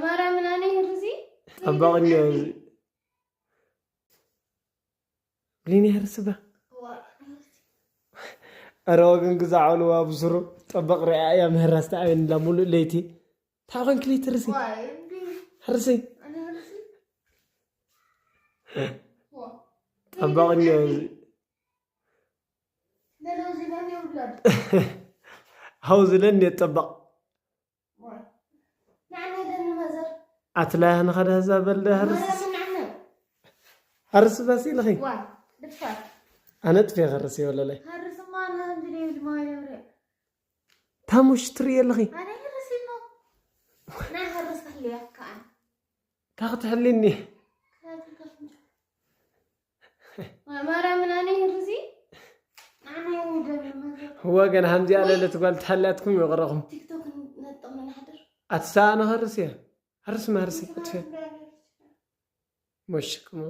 ማርያምን ኣነ ይህርዚ ጠባቕ እኒኦ እዚ ብሊኒ ይህርስበ። ኧረ ወገን ግዛዕ ኣልዋ ብስሩ ጠባቕ ሪኣ እያ ምህራስ ተኣበን ኢላ ሙሉእ ለይቲ። ታኾን ክሊት ህርሲ ህርሲ ጠባቕ እኒኦ እዚ ሃው ዝለኒ የጠባቕ ኣትላያ ንኸደ ህዛ በልደ ሃርስ ሃርስ ባስ ኢልኺ ኣነ ጥፌ ከርስ ይወለለይ ታሙሽ ትርኢ ኣለኺ እንታይ ክትሕልኒ ማርያምን ኣነ ይህርዚ ወገን ሃምዚኣ ለለት ጓል ተሃላትኩም ይቕረኹም ኣትሳ ንኸርስ እየ ሃርስ ማርሲ ኣትፈ መሽክሞ